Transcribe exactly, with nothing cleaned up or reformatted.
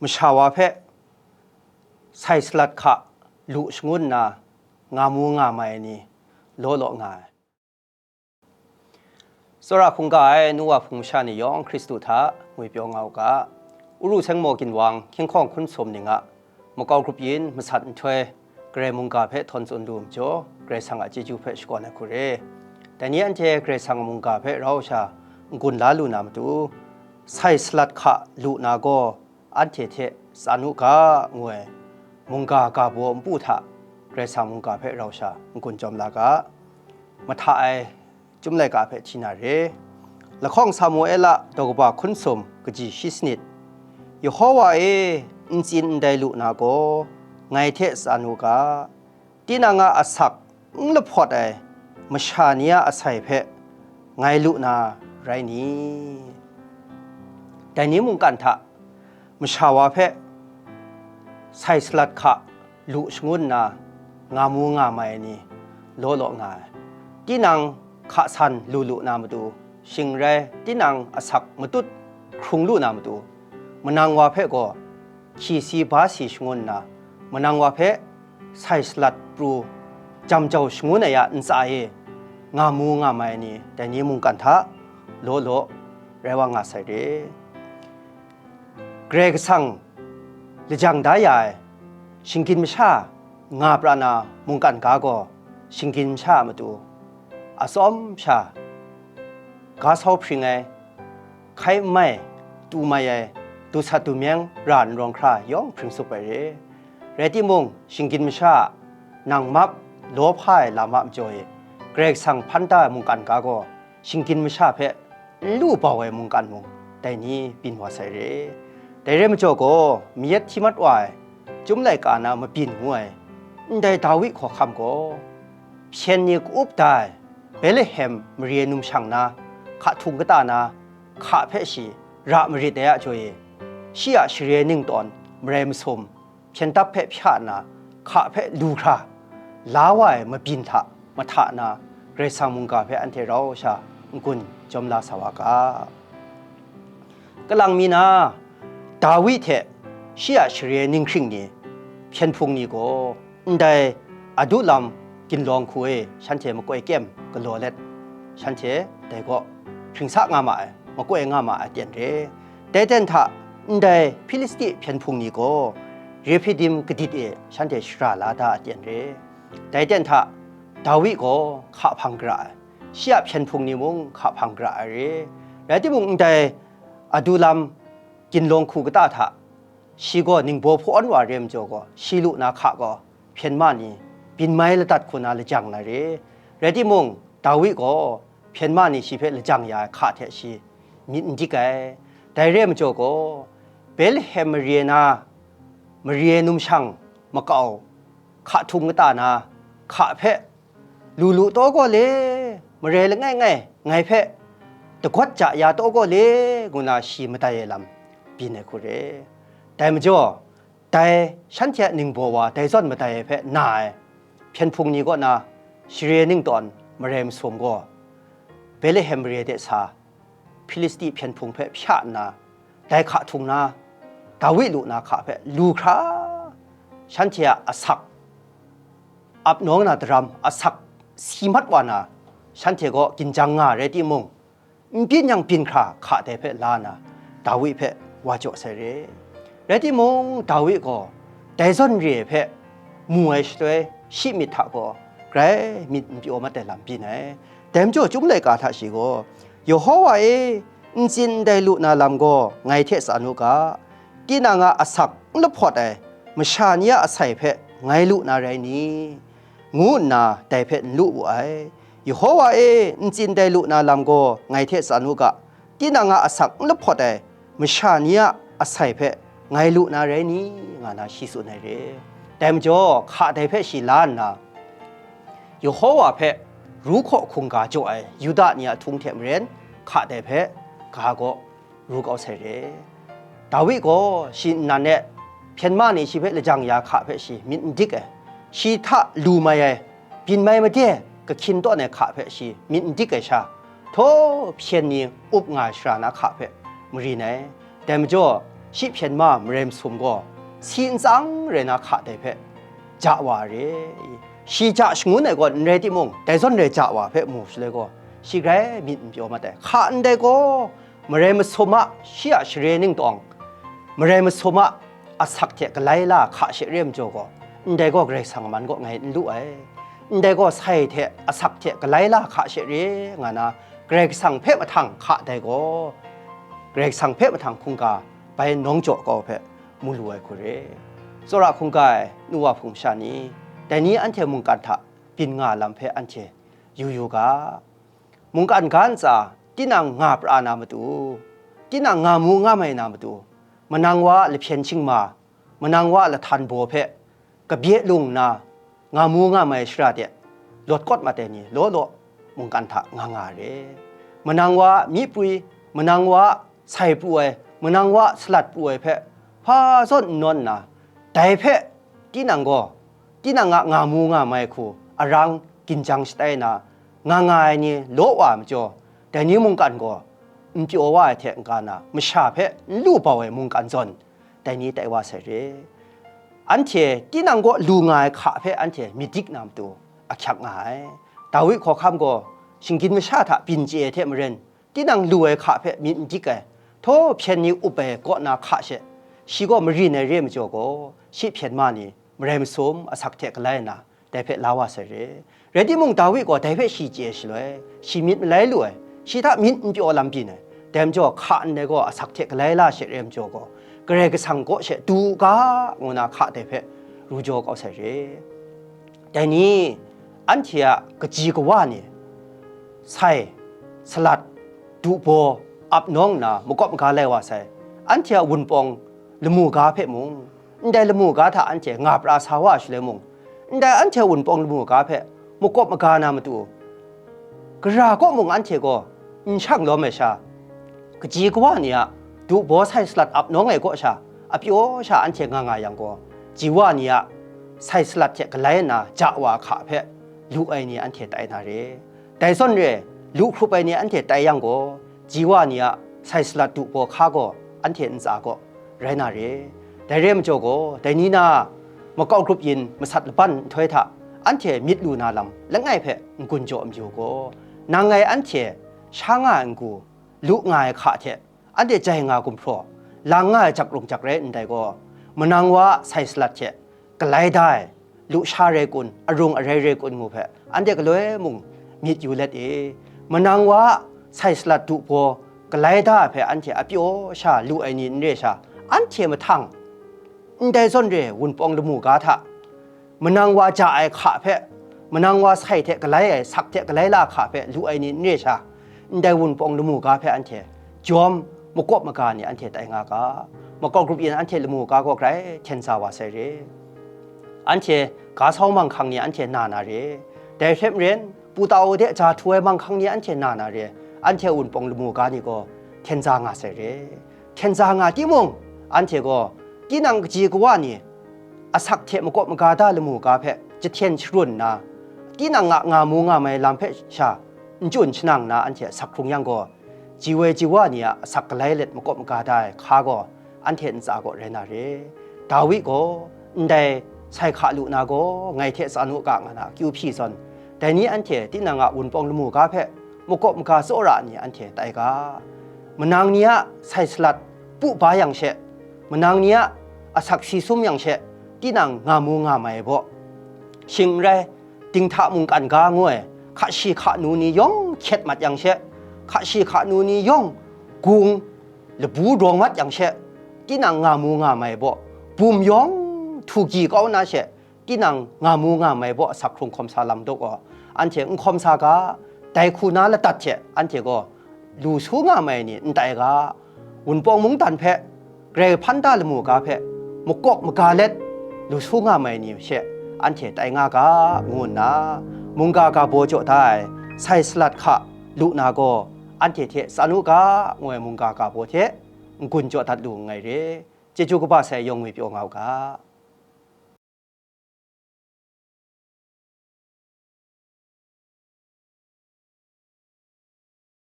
masha wa hpe sai salat hka lu shangun nna nga mu nga mai ai ni law law nga ai. Tsawra hkungga ai nu wa hpung masha ni yawng Hkristu hta ngwipyaw nga u ga, Uru Sengmaw Ginwang, Hkying Hkawng Hkun Sum ning a makau grup yin masat nhtoi, Karai mungga hpe htawn tsun lu majaw, Karai Kasang a chyeju hpe shakawn ai hku re. Dai ni anhte Karai Kasang a mungga hpe rau sha n-gun la lu na matu, sai salat hka lu na gaw, anhte hte tsan u ga, ngu ai mungga ga baw npu hta Karai Kasang mungga hpe rau sha n-gun jawm la ga, mahta ai Chyum laika hpe hti na re. Lahkawng Samuela daw kaba hkun sum kaji shi sanit, Yehowa e, ntsin ndai lu na gaw, ngai hte tsan u ga, tinang a asak n lahpawt ai masha ni a asai hpe ngai lu na rai ni? Dai ni mungkan hta masha wa hpe sai salat hka lu shangun nna nga mu nga mai ai ni law law nga ai. Tinang hka san lu lu na matu, shing rai tinang asak matut hkrung lu na matu, manang wa hpe gaw hkyi si ba si shangun nna, manang wa hpe sai salat pru jam jau shangun ai a ntsa e nga mu nga mai ai ni, dai ni mungkan hta law law rai wa nga sai re. Karai Kasang lajang da ya ai shinggyim masha nga pra na mungkan ga gaw, shinggyim masha a matu atsawm sha ga sau hpring ai, hkai n mai, tu mai ai, dusat dumyeng ra n rawng hkra yawng hpring sup ai re. Rai timung, shinggyim masha a nang map law hpa ai lam a majaw e, Karai Kasang hpan da ai mungkan ga gaw, shinggyim masha hpe n lu bau ai mungkan mung, dai ni byin wa sai re. Dai rai majaw gaw, mayat hti mat wa ai, Chyum laika na mabyin ngu ai, ndai Dawi hkawhkam gaw, hpyen ni ka-up da ai Betlehem mare numshang na hka htung kata na hka hpe shi ra marit ai a jaw e, shi a share ning tawn marai masum, hpyen dap hpe hpya nna, hka hpe lu hkra la wa ai mabyin hta mahta na, Karai Kasang mungga hpe anhte rau sha n-gun jawm la sa wa ga. Kalang mi na, Dawi hte shi a share ninghkring ni, hpyen hpung ni gaw, ndai adu lam ginlawng hku e shanhte makoi kyem galaw let, shanhte dai kaw hpring sa nga ma ai, makoi nga ma ai aten re. Dai ten hta, ndai Hpilisti hpyen hpung ni gaw Refidim kadit e shanhte shara la da aten re. Dai ten hta, Dawi gaw hka hpang gara ai, shi a hpyen hpung ni mung hka hpang gara ai re. Rai timung, ndai adu lam ginlawng hku kata hta shi gaw ningbaw hpawn wa re majaw gaw, shi lu na hka gaw hpyen ma ni byin mai ladat hku na lajang na re. Rai timung, Dawi gaw hpyen ma ni shi hpe lajang ya ai hka hte shi myit n dik ai. Dai re majaw gaw, Betlehem mare na, mare numshang makau hka htung kata na hka hpe lu lu taw gaw le, marai langai ngai ngai hpe dagawt ja ya taw gaw le, ngu na shi madai ai lam byin ai hku re. Dai majaw, dai shanhte a ningbaw wa dai zawn madai ai hpe na ai hpyen hpung ni kaw na share ning tawn marai masum gaw, Betlehem mare de sa Hpilisti hpyen hpung hpe hpya nna, dai hka htung na, Dawi lu na hka hpe lu hkra, shanhte a asak ap nawng na daram, asak si mat wa na, shanhte gaw ginjang nga rai timung, n byin yang byin hkra hka dai hpe la nna, Dawi hpe wa jaw sai re. Rai timung, Dawi gaw dai zawn re ai hpe mu ai shaloi, shi myit hta gaw grai myit n pyaw mat ai lam byin ai. Dai majaw, Chyum laika hta shi gaw, Yehowa e, ntsin ndai lu na lam gaw ngai hte tsan u ga, tinang a asak n lahpawt ai masha ni a asai hpe ngai lu na rai ni? Ngu nna dai hpe n lu wu ai. Yehowa e, ntsin ndai lu na lam gaw ngai hte tsan u ga, tinang a asak n lahpawt ai masha ni a asai hpe ngai lu na rai ni? Nga na shi tsun ai re. Dai majaw, hka dai hpe shi la nna, Yehowa hpe ru hkaw hkungga jaw ai Yuda ni a htung hte maren, hka dai hpe ga gaw ru kau sai re. Dawi gaw shi nnan e hpyen ma ni shi hpe lajang ya hka hpe shi myit n dik ai, shi hta lu mai ai, byin mai made kahkyin tawn ai hka hpe shi myit n dik ai sha, htaw hpyen ni up nga ai shara na hka hpe marin ai. Dai majaw, shi hpyen ma marai masum gaw si ntsang rai na hka dai hpe ja wa re. Shi ja shangun ai gaw n rai timung, dai zawn rai ja wa hpe mu shaloi gaw, shi grai myit n pyaw mat ai. Hka ndai gaw, marai masum a shi a share ning tawng, marai masum a asak hte galai la hka she re majaw gaw, ndai gaw Karai Kasang a man kaw ngai n lu ai. Ndai gaw sai hte asak hte galai la hka she re nga na, Karai Kasang hpe mahtang hka dai gaw, Karai Kasang hpe mahtang hkungga bai nawng jaw kau hpe mu lu ai hku re. Tsawra hkungga ai nu wa hpung masha ni, dai ni anhte mungkan hta byin nga lam hpe anhte yu yu ga. Mungkan ga ntsa, tinang nga pra na matu, tinang nga mu nga mai na matu, manang wa a lahpyen shingma, manang wa a lahtan baw hpe kabye lung nna, nga mu nga mai shara de lawt kawt mat ai ni law law mungkan hta nga nga re. Manang wa a myi prwi, manang wa a sai pru ai, manang wa a salat pru ai hpe hpa zawn n nawn nna, dai hpe tinang gaw, tinang a nga mu nga mai hku arang ginjang shatai na nga nga ai ni law wa ai majaw, dai ni mungkan gaw n pyaw wa ai hte n-ga na, masha hpe n lu bau ai mungkan zawn, dai ni tai wa sai re. Anhte tinang kaw lu nga ai hka hpe anhte myit dik na matu ahkyak nga ai. Dawi hkawhkam gaw shinggyim masha hta byin chye ai hte maren, tinang lu ai hka hpe myit n dik ai, htaw hpyen ni up ai kaw na hka she, shi gaw marin ai re majaw gaw, shi hpyen ma ni marai masum asak hte galai nna, dai hpe la wa sai re. Rai timung, Dawi gaw dai hpe shi chye shaloi, shi myit malai lu ai, shi hta myit n pyaw lam byin ai. Dai majaw, hka ndai gaw asak hte galai la she re majaw gaw, Karai Kasang kaw she du u ga, ngu na hka dai hpe ru jaw kau sai re. Dai ni, anhte a kaji kawa ni, sai, salat, du baw, ap nawng nna makawp maga lai wa sai. Anhte a wunpawng lamu ga hpe mung, ndai lamu ga hta anhte nga pra sa wa shaloi mung, ndai anhte a wunpawng lamu ga hpe makawp maga na matu, gara kaw mung anhte gaw n shang lawm ai sha, kaji kawa ni a du baw sai salat ap nawng ai kaw sha, apyaw sha anhte nga nga yang gaw, ji wa ni a sai salat hte galai nna ja wa hka hpe lu ai ni anhte tai na re. Dai zawn re, lu hkrup ai ni anhte tai yang gaw, ji wa ni a sai salat du baw hka gaw anhte ntsa gaw rai na re. Dai re majaw gaw, dai ni na makau grup yin masat laban nhtoi hta anhte myit lu na lam langai hpe n-gun jaw mayu gaw, nang ngai anhte sha nga ai n-gu, lu nga ai hka hte anhte jai nga gumhpraw, lang nga ai jak rung jak rai ndai gaw, manang wa a sai salat hte galai da ai, lusha rai kun, arung arai rai kun ngu hpe, anhte galoi mung myit yu let e. Manang wa a sai salat du baw galai da ai hpe anhte apyaw sha lu ai ni n re sha, anhte mahtang ndai zawn re wunpawng lamu ga hta, manang wa ja ai hka hpe, manang wa sai hte galai ai, sak hte galai la hka hpe lu ai ni n re sha, ndai wunpawng lamu ga hpe anhte jawm makawp maga ni anhte tai nga ga, makau grup yin anhte lamu ga gaw grai hten sa wa sai re. Anhte ga sau manghkang ni anhte na na re, dai hte maren, pu tau de ja htu ai manghkang ni anhte na na re, anhte wunpawng lamu ga ni gaw hten sa nga sai re. Hten sa nga timung, anhte gaw tinang kaji kawa ni asak hte makawp maga da lamu ga hpe jahten sharun nna, tinang a nga mu nga mai lam hpe sha n chun shanang nna anhte asak hkrung yang gaw, ji woi ji wa ni a asak galai let makawp maga da ai hka gaw anhte ntsa gaw rai na re. Dawi gaw, ndai sai hka lu na gaw ngai hte tsan u ga, nga na akyu hpyi zawn, dai ni anhte tinang a wunpawng lamu ga hpe makawp maga tsawra ni anhte tai ga. Manang ni a sai salat pu ba yang she, manang ni a asak si sum yang she, tinang nga mu nga mai baw. Shing n rai, dinghta mungkan ga ngu ai, hka shi hka nu ni yawng hkyet mat yang she, hka shi hka nu ni yawng gung labu rawng mat yang she, tinang nga mu nga mai baw. Bum yawng htu gyi kau na she, tinang nga mu nga mai baw asak hkrung hkawm sa lam dawk gaw, anhte n hkawm sa ga, dai hku na ladat hte anhte gaw lu su nga mai ni n tai ga, wunpawng mungdan hpe grai hpan da lamu ga hpe makawp maga let lu su nga mai ni she anhte tai nga ga, ngu nna mungga ga baw jaw da ai sai salat hka lu na gaw, anhte hte tsan u ga, ngu ai mungga ga baw hte n-gun jaw dat lu nngai re. Chyeju kaba sai yawng ngwi pyaw nga u ga.